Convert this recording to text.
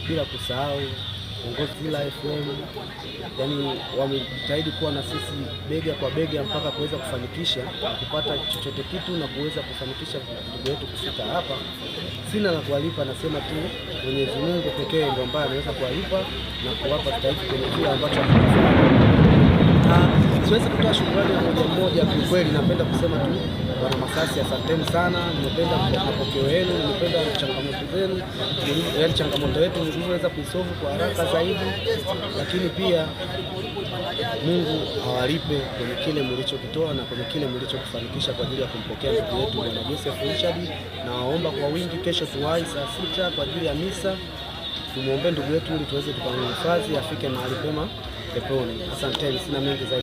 Bila kusahau uongozi Zila FM, yani wamejitahidi kuwa na sisi bega kwa bega mpaka kuweza kufanikisha kupata chochote kitu na kuweza kufanikisha ndugu yetu kufika hapa. Sina la kuwalipa, nasema tu Mwenyezi Mungu pekee ndio ambaye anaweza kuwalipa na kuwapa stahiki kwenye kile ambacho wamekifanya. Siwezi kutoa shukrani ya moja mmoja, kiukweli napenda kusema tu wana Masasi, asanteni sana. Nimependa mapokeo yenu, nimependa changamoto zenu, yaani changamoto yetu mlivyoweza kuisolve kwa haraka zaidi, lakini pia Mungu awalipe kwenye kile mlichokitoa na kwenye kile mlichokifanikisha kwa ajili ya kumpokea ndugu yetu Bwana Joseph Richard. Na waomba kwa wingi kesho tuwahi saa 6 kwa ajili ya misa, tumuombe ndugu yetu ili tuweze tukamhifadhi afike mahali pema peponi. Asanteni, sina mengi zaidi.